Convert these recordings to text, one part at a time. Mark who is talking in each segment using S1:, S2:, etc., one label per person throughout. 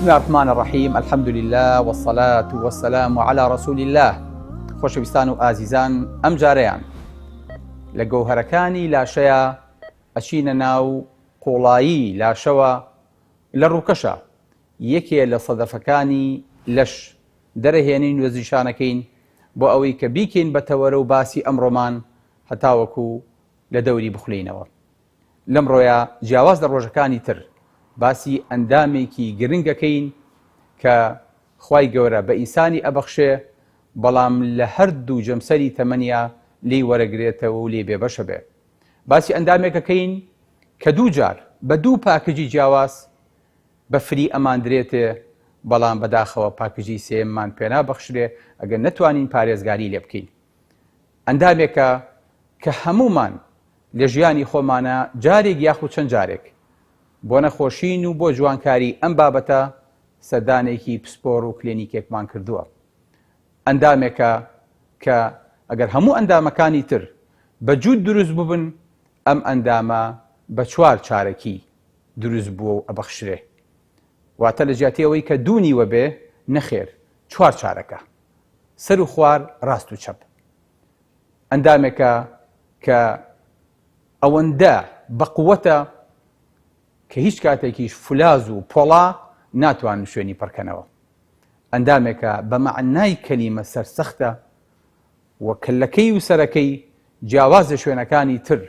S1: بسم الله الرحمن الرحیم الحمد لله والصلاة والسلام على رسول الله خۆشەویستان و ئازیزان ئەم جارەیان لە گەوهەرەکانی لاشەیە ئەچینە ناو قوڵایی لاشەوە لە ڕووکەشە یەکێ لە سەدەفەکانی لەش دەرەهێنین وەزیشانەکەین بۆ ئەوەی کە بیکەین بە تەوەرە و باسی ئەمڕۆمان هەتاوەکو لە دەوری بخولێینەوە. لەمڕۆیا جیاواز لە ڕۆژەکانی تر باسی ئەندامێکی گرنگ ئەکەین کە خوای گەورە بە ئینسانی ئەبەخشێ بەڵام لە هەردوو جەمسەری تەمەنیا لێی وەرەگرێتەوە و لێی بێبەش ئەبێ. باسی ئەندامێک ئەکەین کە دوو جار بە دوو پاکجی جیاواز بە free ئەماندرێتێ بەڵام بەداخەوە پاکجی سێیەممان پێنابەخشرێ ئەگەر نەتوانین پارێزگاری لێ بکەین. ئەندامێکە کە هەموومان لە ژیانی خۆمانا جارێک یاخود چەند جارێک بۆ نەخۆشین و بۆ جوانکاری ئەم بابەتە سەردانێکی پسپۆڕ و کلێنیکێکمان کردووە. ئەندامێکە کە ئەگەر هەموو ئەندامەکانی تر بە جووت دروست ببن ئەم ئەندامە بە چوار چارەکی دروست بووە و ئەبەخشرێ. واتە لە جیاتی ئەوەی کە دوو نیوە بێ نەخێر چوار چارەکە. سەر و خوار ڕاست و چەپ. ئەندامێکە کە ئەوەندە بەقوەتە کە هیچ کاتێکیش فولاز و پۆڵا ناتوانن شوێنی پڕکەنەوە. ئەندامێکە بە مەعنای کەلیمە سەرسەختە و کەللەکەی و سەرەکەی جیاواز لە شوێنەکانی تر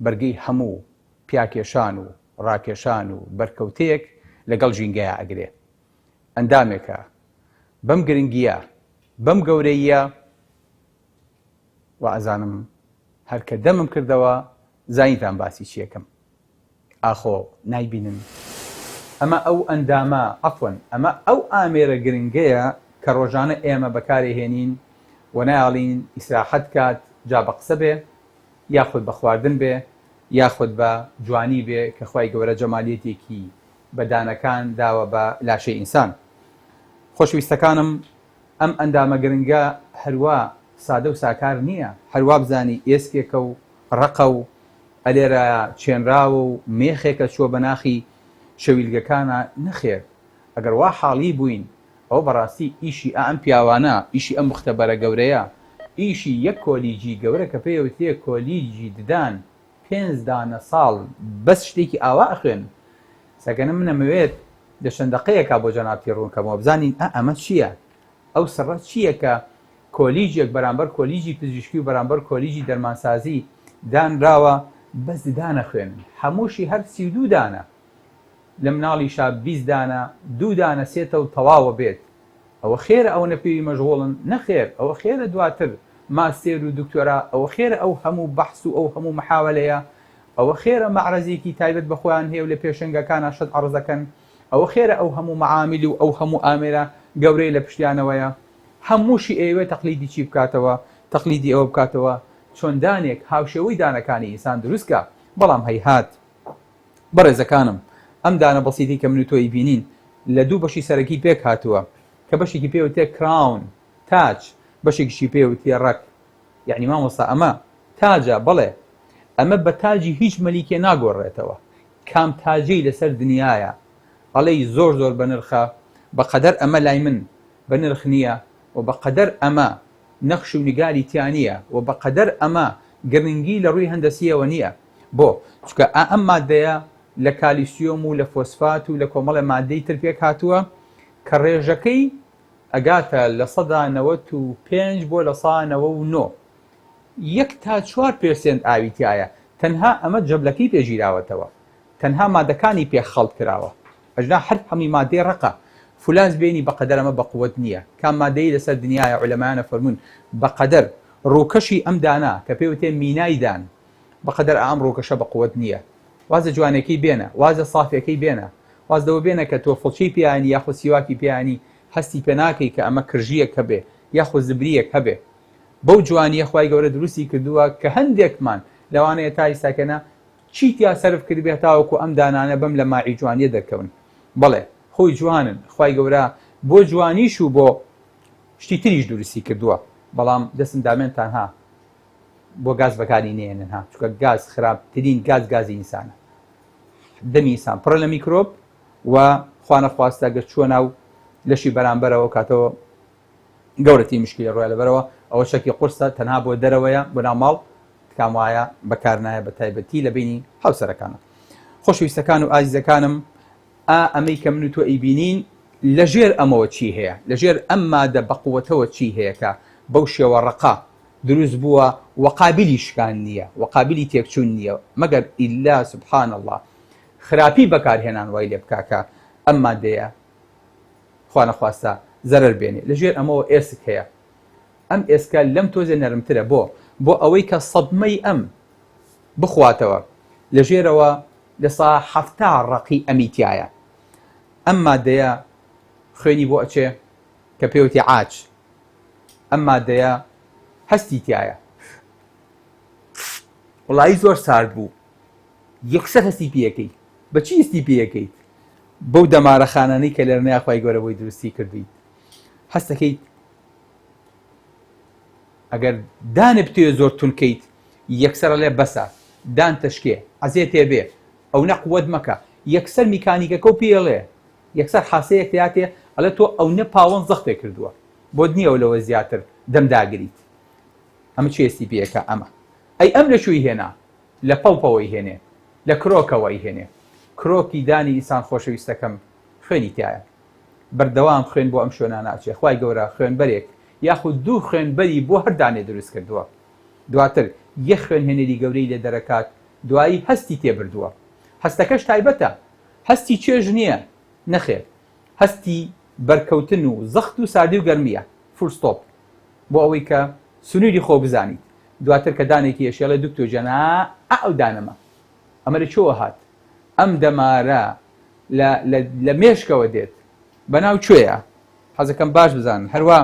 S1: بەرگەی هەموو پیاکێشان و ڕاکێشان و بەرکەوتەیەک لەگەڵ ژینگەیا ئەگرێ. ئەندامێکە بەم گرنگییە، بەم گەورەییە، وا ئەزانم هەر کە دەمم کردەوە زانیتان باسی چیەکەم. ئاخۆ نایبینن؟ ئەمە ئەو ئەندامە، عەفوەن، ئەمە ئەو ئامێرە گرنگەیە کە ڕۆژانە ئێمە بەکارێ هێنین و نایەڵین ئیسراحەت کات، جا بە قسە بێ، یاخود بە خواردن بێ، یاخود بە جوانی بێ کە خوای گەورە جەمالیەتێکی بە دانەکان داوە بە لاشەی ئینسان. خۆشەویستەکانم ئەم ئەندامە گرنگە هەروا سادە و ساکار نییە، هەر وابزانی ئێسکێکە و ڕەقە و ئەلێرایە چێنراوە و مێخێکە چووە بە ناخی شەویلگەکانا، نەخێر ئەگەر وا حاڵی بووین ئەوە بەڕاستی ئیشی ئا ئەم پیاوانە، ئیشی ئەم موختەبەرە گەورەیە، ئیشی یەک کۆلیجی گەورە کە پێی ئەوترێ کۆلیجی ددان، پێنج دانە ساڵ بەس شتێکی ئاوا ئەخوێنن سەگەنە من ئەمەوێت لە چەند دەقەیەکا بۆ جەنابتی ڕوون کەمەوە بزانین ئا ئەمە چییە ئەو سڕە چییە کە کۆلیجێک بەرامبەر کۆلیجی پزیشکی و بەرامبەر کۆلیجی دەرمانسازی دانراوە بەس ددان ئەخوێنن هەمووشی هەر 32 دانە لە مناڵیشا 20 دانە دوو دانە سێتە و تەواوە بێت ئەوە خێرە ئەوەنە پێوی مەشغوڵن؟ نەخێر، ئەوە خێرە دواتر ماستێر و دکتۆرا، ئەوە خێرە ئەو هەموو بەحس و ئەو هەموو محاوەلەیە، ئەوە خێرە مەعرەزێکی تایبەت بە خۆیان هەیە و لە پێشەنگەکانا شت عەڕز دەکەن، ئەوە خێرە ئەو هەموو مەعامیل و ئەو هەموو ئامێرە گەورەیە لە پشتیانەوەیە. هەمووشی ئەیەوێ تەقلیدی چی بکاتەوە؟ تەقلیدی ئەوە بکاتەوە چۆن دانێک هاوشێوەی دانەکانی ئینسان دروست کا، بەڵام هەیهات. بەڕێزەکانم ئەم دانە بەسیتەی کە من و تۆ ئەیبینین لە دوو بەشی سەرەکی پێک هاتووە کە بەشێکی پێ وترێ crown، تاج، بەشێکیشی پێ وترێ ڕەگ. یەعنی مامۆستا ئەمە تاجە؟ بەڵێ ئەمە بە تاجی هیچ مەلیکێ ناگۆڕێتەوە. کام تاجەی لەسەر دنیایە ئەڵێی زۆر زۆر بەنرخە بە قەدەر ئەمە لای من بەنرخ نییە و بە قەدەر ئەمە نەخش و نیگاری تیا نییە و بە قەدەر ئەمە گرنگی لە ڕووی هەندەسییەوە نییە. بۆ؟ چونکە ئا ئەم ماددەیە لە کالیسیۆم و لە فۆسفات و لە کۆمەڵێ ماددەی تر پێک هاتووە کە ڕێژەکەی ئەگاتە 95% بۆ 99% یەک تا چوار percent ئاوی تیایە تەنها ئەمە جەبلەکەی پێ گیراوەتەوە تەنها مادەکانی پێ خەڵت کراوە ئەجنا هەر هەمووی مادەی ڕەقە فولاز بێنی بەقەدەر ئەمە بەقوەت نییە کام مادەی لەسەر دنیایە عولەمایان ئەفەرموون بەقەدەر ڕووکەشی ئەم دانە کە پێی وتێ مینای دان بەقەدەر ئەم ڕووکەشە بەقوەت نییە واز لە جوانێکەی بێنە واز لە سافێکەی بێنە واز لەوە بێنە کە تۆ فڵچەی پێیانی یاخود سیواکی پێیانی هەستی پێ ناکەی کە ئەمە کرژییەک هەبێ یاخود زبرییەک هەبێ بەو جوانییە خوای گەورە دروستی کردووە کە هەندێکمان لەوانەیە تا ئیستاکەنە چی تیا سەرف کردبێ تاوەکو ئەم دانانە بەم لەماعی جوانیە دەرکەون بەڵێ خۆی جوانن خوای گەورە بۆ جوانیش و بۆ شتی تریش دروستی کردووە بەڵام دەستم دامێنتان ها بۆ گاز بەکاری نێنن ها چونکە گاز خراپترین گاز گازی ئینسانە دەمی ئینسان پڕە لە میکرۆب و. خوانەخواستە گەر چووە ناو لەشی بەرامبەرەوە کاتەوە گەورەترین مشکیلە ڕۆیە لەبەرەوە ئەوە چەکی قورسە تەنها بۆ دەرەوەیە بۆ ناو ماڵ تکام وایە بەکار نایە بە تایبەتی لە بینی هاوسەرەکانە خۆشەویستەکان و ئازیزەکانم ئا ئەمەی کە من و تۆ ئەیبینین لەژێر ئەمەوە چی هەیە لەژێر ئەم مادە بەقوەتەوە چی هەیە کە بەو شێوە ڕەقە دروست بووە و قابلی شکان نییە و قابلی تێکچوون نییە مەگەر ئیلا سبحان اللە خراپی بەکارهێنان وای لێ بکا کە ئەم مادەیە خوا نەخواستە زەرەر بێنێ لەژێر ئەمەوە ئێسک هەیە ئەم ئێسکە لەم تۆزێ نەرمترە بۆ بۆ ئەوەی کە سەدمەی ئەم بخواتەوە لە ژێرەوە 70% ڕەقی ئەمی تایە ئەم مادەیە خوێنی بۆ ئەچێ کە پێوتی عاج ئەم مادەیە هەستی تایە وڵی زۆر سارد بوو یەکسەر هەستی پێەکەی بەچی هەستی پێەکەیت بەو دەمارەخانانەی کە لەرنەیا خوای گەورە بۆی دروستی کردویت هەستەکەیت ئەگەر دانێ بتەوێ زۆر تون کەیت یەکسەر ئەڵێ بەسە دان تەشکێ عەزێ تێ بێ ئەونە قوت مەکە یەکسەر میکانیکەکە و پێڵێ یەکسەر حاسەیەک تیاتێ ئەڵێ تۆ ئەونە پاوەن زەختێ کردووە بۆت نییە لەوە زیاتر دەم داگریت ئەمە چێستی پێەکە ئەمە ئەی ئەم لە کوێی هێنا لە پەڵپەوە ئەیهێنێ لە کرۆکەوە ئەیهێنێ کرۆکی دانی ئینسان خۆشەویستەکەم خوێنی تیایە بەردەوام خوێن بۆ ئەم شوێنانە ئەچێ خوای گەورە خوێنبەرێک یاخود دوو خوێنبەری بۆ هەر دانێ دروست کردووە دواتر یەک خوێنهێنەری گەورەی لێ دەرەکات دوایی هەستی تێ بردووە هەستەکەش تایبەتە هەستی چێژ نییە نەخێر هەستی بەرکەوتن و زەخت و ساردی و گەرمیە full stop بۆ ئەوەی کە سنووری خۆ بزانیت دواتر کە دانێکی ئەشێڵێ دکتۆر گیان ئا ئەو دانەمە ئەمە لە کوێوە هات ئەم دەمارە لە لە لە مێشکەوە دێت بەناو کوێیە حەزەکەم باش بزانن هەروا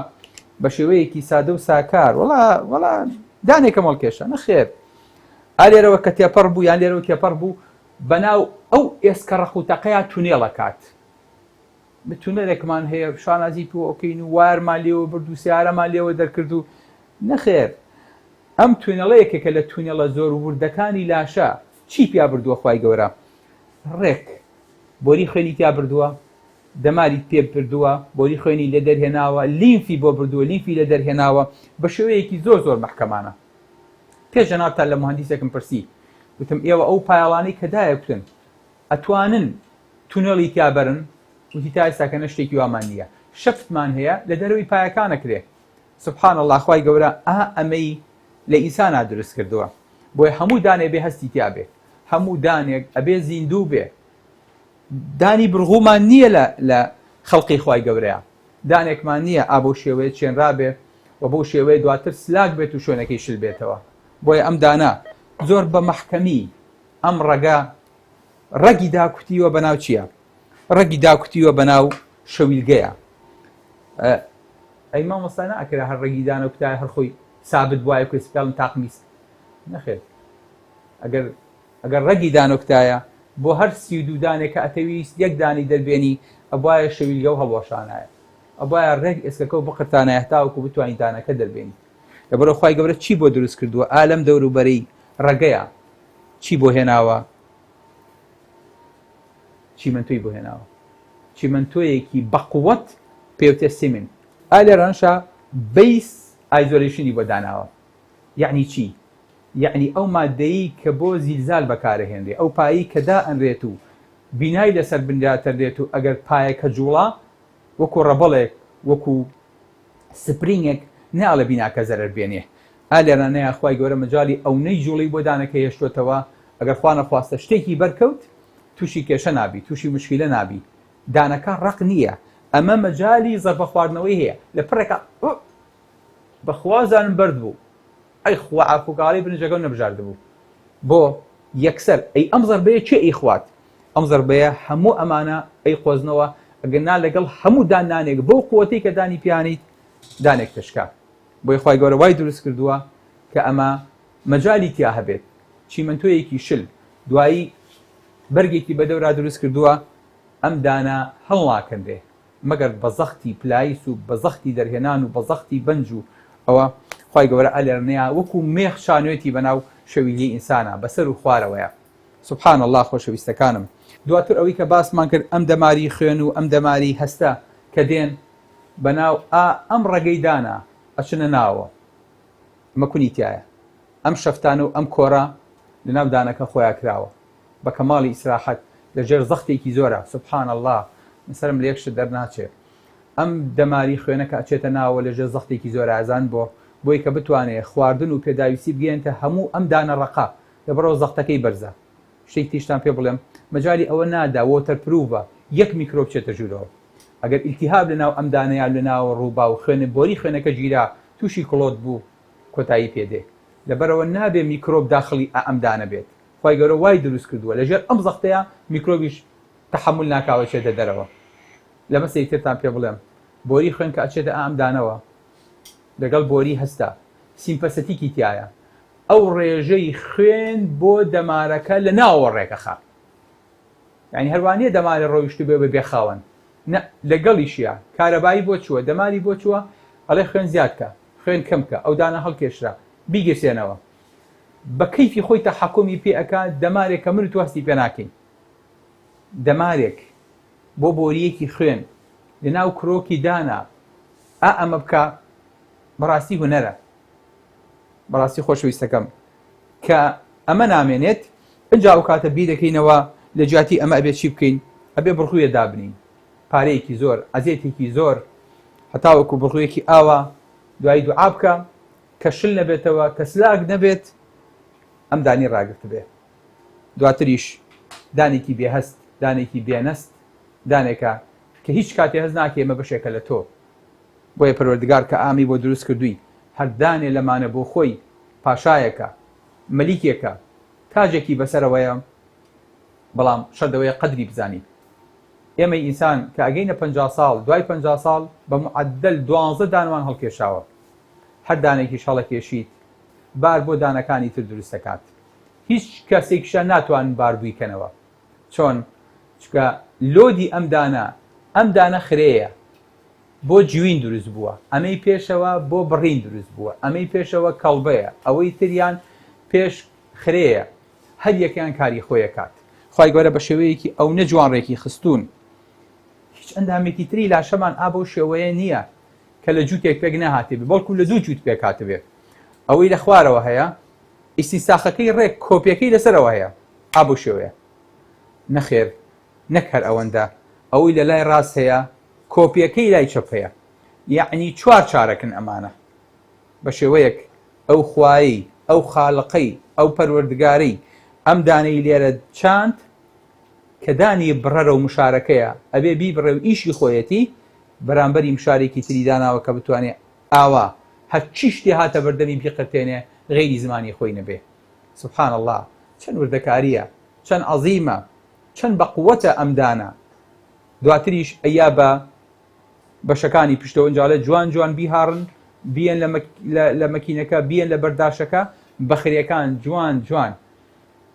S1: بە شێوەیەکی سادە و ساکار وەڵا وەڵا دانێکە مەڵکێشە نەخێر ئا لێرەوە کە تێپەڕ بوو یان لێرەوە تێپەڕ بوو بەناو ئەو ئێسکە ڕەق و تەقەیا تونێڵەکات تونێلێکمان هەیە شانازی پێوە ئەکەین و وایەرمان لێوە برد و سیارەمان لێوە دەرکرد و نەخێر ئەم تونێڵە یەکێکە لە تونێڵە زۆر وردەکانی لاشە چی پیا بردووە خوای گەورە ڕێک بۆری خوێنی تیا بردووە دەماری پێ بردووە بۆری خوێنی لێ دەرهێناوە لیمفی بۆ بردووە لیمفی لێ دەرهێناوە بە شێوەیەکی زۆر زۆر مەحکەمانە پێش جەنابتان لە موهەندیسێکم پرسی وتم ئێوە ئەو پایەڵانەی کە دایەکوتن ئەتوانن تونێڵی تیا بەرن؟ وتی تا ئێستا کە نە شتێکی وامان نییە شەفتمان هەیە لە دەرەوەی پایەکان ئەکرێ سبحان اللە خوای گەورە ئا ئەمەی لە ئینسانا دروست کردووە بۆیە هەموو دانێ بێ هەستی تیا بێ هەموو دانێک ئەبێ زیندوو بێ دانی برغومان نییە لە لە خەڵقی خوای گەورەیە دانێکمان نییە ئا بەو شێوەیە چێنرابێ و بەو شێوەیە دواتر سلاک بێت و شوێنەکەی شل بێتەوە بۆیە ئەم دانە زۆر بە مەحکەمی ئەم ڕەگە ڕەگی داکوتیوە بەناو چییە؟ ڕەگی داکوتیوە بەناو شەویلگەیە. ئەی مامۆستا ناکرا هەر ڕەگی دانەکوتایە هەر خۆی سابت بوایە کوێ سپێڵن تاقمی نەخێر ئەگەر ئەگەر ڕەگی دانەکوتایە بۆ هەر 32 دانێک کە ئەتەویست یەک دانی دەربێنی ئەبوایە شەویلگە و هەڵوەشانایە ئەبوایە ڕێک ئێسکەکە و بقرتانایە هەتاوەکو بتوانی دانەکە دەربێنیت لەبەرئەوە خوای گەورە چی بۆ دروست کردووە ئا لەم دەوروبەرەی ڕەگەیە چی بۆ هێناوە؟ چیمەنتۆی بۆ هێناوە. چیمەنتۆیەکی بەقوەت پێوتێ cement. ئا لێرەشا base isolation ی بۆ داناوە. یەعنی چی؟ یەعنی ئەو ماددەیەی کە بۆ زیلزال بەکارەهێنرێ، ئەو پایەی کە دائەنرێت و بینای لەسەر بنیاتەنرێت و ئەگەر پایەکە جوڵا وەکو ڕەبەڵێک، وەکو spring ێک ناڵێ بیناکە زەرەر بێنێ ئا لێرانەیا خوای گەورە مەجالی ئەونەی جوڵەی بۆ دانەکە هێشتۆتەوە ئەگەر خوا نەخواستە شتێکی بەرکەوت توشی کێشە نابی توشی مشکیلە نابی دانەکە ڕەق نییە ئەمە مەجالی زەربە خواردنەوەی هەیە لە پڕێکا بەخوا زانم بەرد بوو ئەی خوا عافوکاڵی برنجەکەم نەبژاردبوو بۆ یەکسەر ئەی ئەم زەربەیە کێ ئەیخوات ئەم زەربەیە هەموو ئەمانە ئەیقۆزنەوە ئەگەر نا لەگەڵ هەموو دان نانێک بەو قوەتەی کە دانی پیانیت دانێک تشکا بۆیە خوای گەورە وای دروست کردووە کە ئەمە مەجالی تیا هەبێت چیمەنتۆیەکی شل دوایی بەرگێکی بەدەورا دروست کردووە ئەم دانە هەڵناکەنرێ مەگەر بە زەختی پلایس و بە زەختی دەرهێنان و بە زەختی بەنج و ئەوە خوای گەورە ئەلێرنەیە وەکو مێخ چانوێتی بەناو شەویلگەی ئینسانا بەسەر و خوارەوەیە سبحان اللە خۆشەویستەکانم. دواتر ئەوەی کە باسمان کرد ئەم دەماری خوێن و ئەم دەماری هەستە کە دێن بەناو ئا ئەم ڕەگەی دانا ئەچنە ناوە ئەمە کونی تیایە ئەم شەفتانە و ئەم کۆرە لەناو دانەکە خۆیا کراوە بە کەماڵی ئیسراحەت لە ژێر زەختێکی زۆرا سبحان اللە من سەرم لە یەک شت دەرناچێ ئەم دەماری خوێنە کە ئەچێتە ناوە لە ژێر زەختێکی زۆرا ئەزان بۆ بۆی کە بتوانێ خواردن و پێداویستی بگەیەنتە هەموو ئەم دانە ڕەقە لەبەرئەوە زەختەکەی بەرزە شتێکی تریشتان پێ بڵێم مەجالی ئەوە نادا waterproof ە یەک میکرۆب بچێتە ژوورەوە ئەگەر ئیلتیهاب لەناو ئەم دانەیا لەناوە ڕووبا و خوێن بۆری خوێنەکە گیرا تووشی clot بوو کۆتایی پێ دێ لەبەرئەوە نابێ میکرۆب داخڵی ئە ئەم دانە بێت خوای گەورە وای دروست کردووە لەژێر ئەم زەختەیا میکرۆبیش تەحەمول ناکا و ئەچێتە دەرەوە لەمە سەیرترتان پێ بڵێم بۆری خوێن کە ئەچێتە ئە ئەم دانەوە لەگەڵ بۆری هەستە sympathetic ی تیایە ئەو ڕێژەی خوێن بۆ دەمارەکە لە ناوەوە ڕێکەخا یانی هەروا نییە دەمارێ ڕۆیشتبێ و بێ خاوەن نە لەگەڵیشیا کارەبایی بۆ چووە دەماری بۆ چووە ئەڵێ خوێن زیاد کە خوێن کەم کە ئەو دانە هەڵکێشرا بیگرسێنەوە بە کەیفی خۆی تەحەکومی پێ ئەکا دەمارێک کە من و تۆ هەستی پێ ناکەین دەمارێک بۆ بۆرییەکی خوێن لەناو کرۆکی دانا ئا ئەمە بکا بەڕاستی هونەرە بەڕاستی خۆشەویستەکەم کە ئەمە نامێنێت ئنجا ئەو کاتە بیرەکەینەوە لە جیاتی ئەمە ئەبێ چی بکەین ئەبێ بڕغویە دابنین پارەیەکی زۆر ئەزێتێکی زۆر هەتاوەکو بڕغویەکی ئاوا دوایی دوعا بکە کە شل نەبێتەوە کە سلاک نەبێت ئەم دانی ڕاگرتبێ دواتریش دانێکی بێهەست دانێکی بێنەست دانێکە کە هیچ کاتێ هەست ناکەی ئەمە بەشێکە لە تۆ بۆیە پەروەردگار کە ئامی بۆ دروست کردووی هەر دانێ لەمانە بۆ خۆی پاشایەکە، مەلیکێکە، تاجێکی بەسەرەوەیە، بەڵام شەرت ئەوەیە قەدری بزانی. ئێمەی ئینسان کە ئەگەینە 50 ساڵ، دوای 50 ساڵ بە معەدەل دوانزە دانمان هەڵکێشاوە. هەر دانێکیش هەڵەکێشیت بار بۆ دانەکانی تر دروست دەکات. هیچ کەسێکیشیان ناتوانن بارگووی کەنەوە. چۆن؟ چونکە load ی ئەم دانە، ئەم دانە خرێیە. بۆ جوین دروست بووە، ئەمەی پێشەوە بۆ بڕین دروست بووە، ئەمەی پێشەوە کەڵبەیە، ئەوەی تریان پێش خرێیە، هەر یەکەیان کاری خۆی ئەکات. خوای گەورە بە شێوەیەکی ئەونە جوان ڕێکی خستوون، هیچ ئەندامێکی تری لاشەمان ئا بەو شێوەیە نییە کە لە جووتێک پێک نەهاتبێ، بەڵکو لە دوو جووت پێک هاتبێ. ئەوەی لە خوارەوە هەیە، ئیستینساخەکەی ڕێک کۆپیەکەی لەسەرەوە هەیە، ئا بەو شێوەیە. نەخێر نەک هەر ئەوەندە، ئەوەی لە لای ڕاست هەیە، کۆپیەکەی لای چەپ هەیە یەعنی چوار چارەکن ئەمانە بە شێوەیەک ئەو خوایەی ئەو خالقەی ئەو پەروەردگارەی ئەم دانەی لێرە چاند کە دانی بڕەرە و مشارەکەیە ئەبێ بیبڕێ و ئیشی خۆیەتی بەرامبەری مشارێکی تری داناوە کە بتوانێ ئاوا هەرچی شتێ هاتە بەردەمی بیقرتێنێ غەیری زمانی خۆی نەبێ سبحان اللە چەند وردەکاریە چەند عەزیمە چەند بەقوەتە ئەم دانە دواتریش ئەیا بە بەشەکانی پشتەوە ئینجا ئەڵێ جوان جوان بیهاڕن بیەن لە مەکینەکە بیەن لە بەرداشەکە بەخرێکان جوان جوان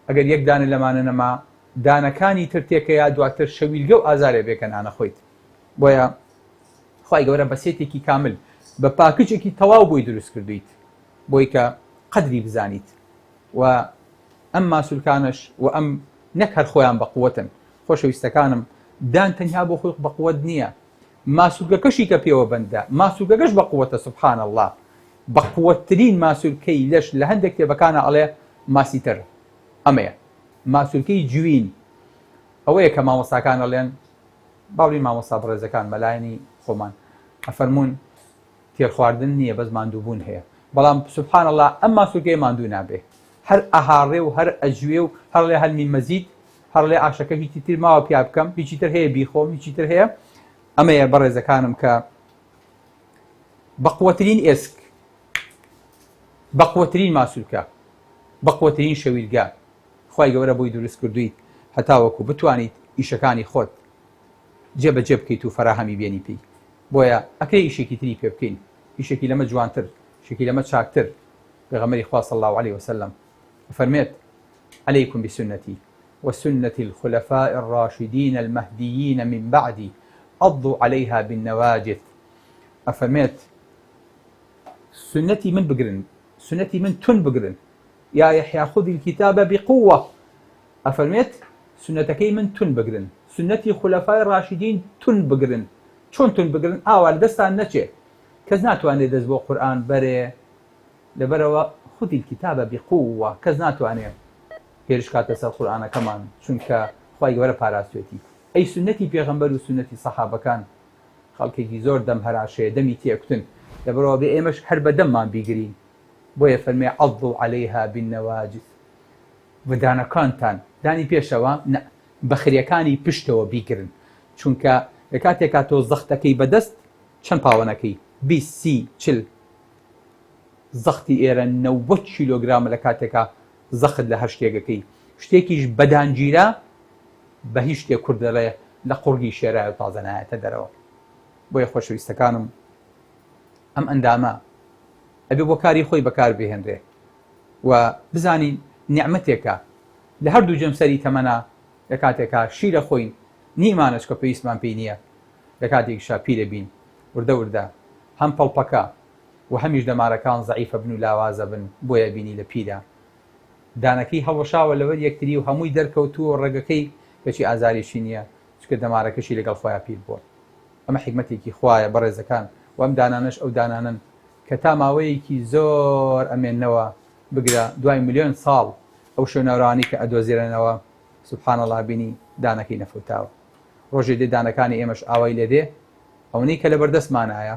S1: ئەگەر یەک دانە لەمانە نەما دانەکانی تر تێکەیا دواتر شەویلگە و ئازارێ بێ کە نانە خۆیت بۆیە خوای گەورە بە سێتێکی کامل بە package ێکی تەواو بۆی دروست کردویت بۆی کە قەدری بزانیت و ئەم ماسولکانەش و ئەم نەک هەر خۆیان بەقوەتن خۆشەویستەکانم دان تەنها بۆ خۆی بەقوەت نییە ماسولکەکەشی کە پێوە بەندە ماسولکەکەش بەقوەتە سبحان اللە بەقوەتترین ماسولکەی لەش لە هەندێک کتێبەکانە ئەڵێ masseter ئەمەیە ماسولکەی جوین ئەوەیە کە مامۆستاکان ئەڵێن باڵین مامۆستا بەڕێزەکان مەلایانی خۆمان ئەفەرموون تێرخواردن نییە بەس ماندووبوون هەیە بەڵام سبحان اللە ئەم ماسولکەیە ماندوو نابێ هەر ئەهاڕێ و هەر ئەجوێ و هەر ئەڵێ هل من مزید هەر ئەڵێ ئاشەکە هیچی تر ماوە پیا بکەم هیچی تر هەیە بیخۆم هیچی تر هەیە ئەمەیە بەڕێزەکانم کە بەقوەترین ئێسک بەقوەترین ماسولکە بەقوەترین شەویلگە خوای گەورە بۆی دروست کردوویت هەتاوەکو بتوانیت ئیشەکانی خۆت جێبەجێ بکەیت و فەراهەمی بێنی پێی بۆیە ئەکرێ ئیشێکی تری پێ بکەین ئیشێکی لەمە جوانتر ئیشێکی لەمە چاکتر پێغەمبەری خوا صلی اللە علیە وسلم ئەفەرمێت علیکم بسنتی وسنة الخلفاء الراشدین المهدیین من بعدی عضوا علیها بالنواجذ ئەفەرمێت سوننەتی من بگرن سوننەتی من تون بگرن یا یحیی خذ الکتاب بقوة ئەفەرمێت. سوننەتەکەی من توند بگرن، سوننەتی خولەفای ڕاشیدین توند بگرن، چۆن توند بگرن؟ ئاوا لە دەستتان نەچێ، کەس ناتوانێ دەست بۆ قورئان بەرێ، لەبەرئەوە خذی الکتاب بقوە، کەس ناتوانێ هێرش کاتە سەر قورئانەکەمان، چونکە خوای گەورە پاراستوێتی. ئەی سوننەتی پێغەمبەر و سوننەتی سەحابەکان؟ خەڵکێکی زۆر دەم هەراشەیە، دەمی تێکوتن، لەبەرئەوە بێ ئێمەش هەر بە دەممان بیگرین، بۆیە فەرمووی عضوا علیها بالنواجذ. بە دانەکانتان، دانی پێشەوە نا، بە خریەکانی پشتەوە بیگرن، چونکە لە کاتێکا تۆ زەختەکەی بە دەست چەند پاوەنەکەی، 20، 30، 40، زەختی ئێرە 90 کیلۆگرامە لە کاتێکا زەخت لە هەر شتێکەکەی، شتێکیش بە دان گیرا بە هیچ شتێک کورد دەڵێ لە قوڕگی شێرایە و تازە نایەتە دەرەوە. بۆیە خۆشەویستەکانم ئەم ئەندامە ئەبێ بۆ کاری خۆی بەکار بهێنرێ. و بزانین نیعمەتێکە لە هەردوو جەمسەری تەمەنا لە کاتێکا شیر ئەخۆین نیمانە چکە پێویستمان پێی نییە لە کاتێکیشا پیرە بین وردە وردە هەم پەڵپەکە و هەمیش دەمارەکان زەعیفە بن و لاوازە بن بۆیە بینی لە پیرە دانەکەی هەڵوەشاوە لەبەر یەکتری و هەمووی دەرکەوتووە و ڕەگەکەی کەچی ئازارێکی نییە چونکە دەمارەکەشی لەگەڵ خۆیا پیر بووە ئەمە حیکمەتێکی خوایە بەڕێزەکان و ئەم دانانەش ئەو دانانەن کە تا ماوەیەکی زۆر ئەمێننەوە بگرە دوای ملیۆن ساڵ ئەو شوێنەوارانەی کە ئەدۆزرێنەوە سبحان اللە بینی دانەکەی نەفەوتاوە ڕۆژێ دێ دانەکانی ئێمەش ئاوای لێ دێ ئەونەی کە لەبەردەستمانایە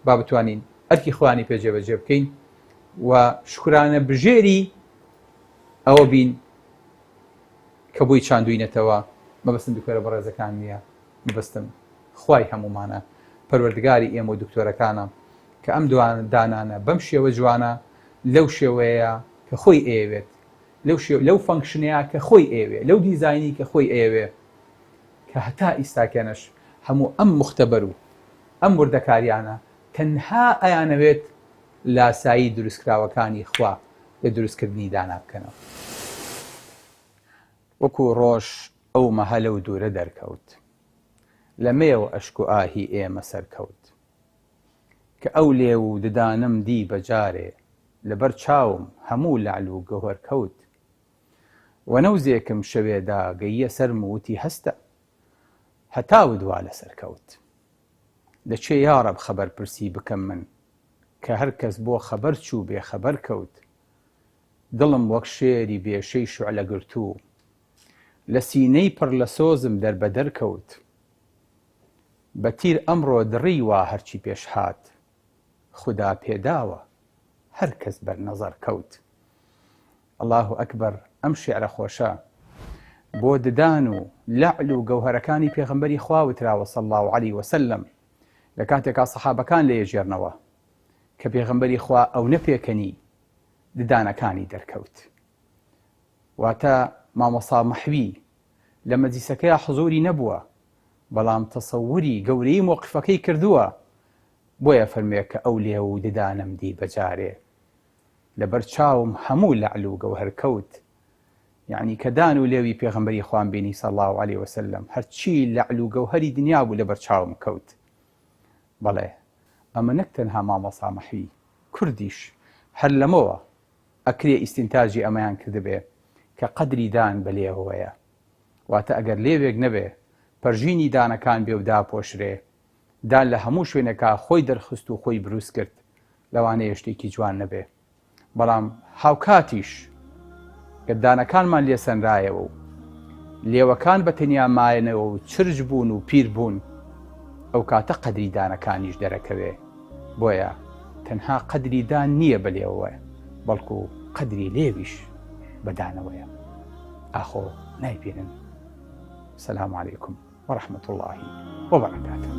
S1: با بتوانین ئەرکی خۆیانی پێ جێبەجێ بکەین و شوکرانە بژێری ئەوە بین کە بۆی چاندوینەتەوە مەبەستم دکتۆرە بەڕێزەکان نییە مەبەستم خوای هەموومانە پەروەردگاری ئێمە و دکتۆرەکانە کە ئەم دانانە بەم شێوە جوانە لەو شێوەیە کە خۆی ئەیەوێت لەو شێو لەو function ەیە کە خۆی ئەیەوێ لەو دیزاینی کە خۆی ئەیەوێ کە هەتا ئیستاکێنەش هەموو ئەم موختەبەر و ئەم وردەکاریانە تەنها ئەیانەوێت لاسایی دروستکراوەکانی خوا لە دروستکردنی دانا بکەنەوە. وەکو ڕۆژ ئەو مەهە لەو دوورە دەرکەوت. لە مێو ئەشک و ئاهی ئێمە سەرکەوت. کە ئەو لێو و ددانەم دی بە جارێ لە بەر چاوم هەموو لەعل و گەوهەر کەوت. وەنەوزێکم شەوێ دا گەییە سەرم و وتی هەستە. هەتاوت وا لە سەر کەوت. لە کێ یاڕەب خەبەر پرسی بکەم من کە هەر کەس بۆ خەبەر چوو بێ خەبەر کەوت. دڵم وەک شێری بێشەی شوعلە گرتوو. لە سینەی پڕ لە سۆزم دەربەدەر کەوت. بە تیر ئەمڕۆ دڕی وا هەرچی پێش هات. خودا پێداوە هەر کەس بەر نەزەر کەوت. اللە اکبر ئەم شیعرە خۆشە بۆ ددان و لەعل و گەوهەرەکانی پێغەمبەری خوا وتراوە صلی اللە علیە وسلم لە کاتێکا سەحابەکان لێیەگێڕنەوە کە پێغەمبەری خوا ئەونە پێکەنی ددانەکانی دەرکەوت واتە مامۆسا مەحوی لە مەجلیسەکەیا حزوری نەبووە بەڵام تەسەوری گەورەی مۆقفەکەی کردووە بۆیە فەرموێ کە ئەو لێو و ددانەم دی بەجارێ لەبەر چاوم هەموو لەعل و گەوهەر کەوت یەعنی کە دان و لێوی پێغەمبەری خوام بینی صلی اللە علیە وسلم هەرچی لەعل و گەوهەری دنیا بوو لەبەر چاوم کەوت بەڵێ ئەمە نەک تەنها مامۆسا مەحوی کوردیش هەر لەمەوە ئەکرێ ئیستینتاجی ئەمەیان کردبێ کە قەدری دان بە لێوەوەیە واتە ئەگەر لێوێک نەبێ پەرژینی دانەکان بێ و داپۆشرێ دان لە هەموو شوێنێکا خۆی دەرخست و خۆی بروست کرد لەوانەیە شتێکی جوان نەبێ بەڵام هاوکاتیش گەر دانەکانمان لێ سەنرایەوە و لێوەکان بە تەنیا مایەنەوە و چرچ بوون و پیر بوون ئەو کاتە قەدری دانەکانیش دەرەکەوێ بۆیە تەنها قەدری دان نییە بە لێوەوە بەڵکو قەدری لێویش بە دانەوەیە ئاخۆ نایبینن سلام علیکم ورحمة اللە وبرکاته.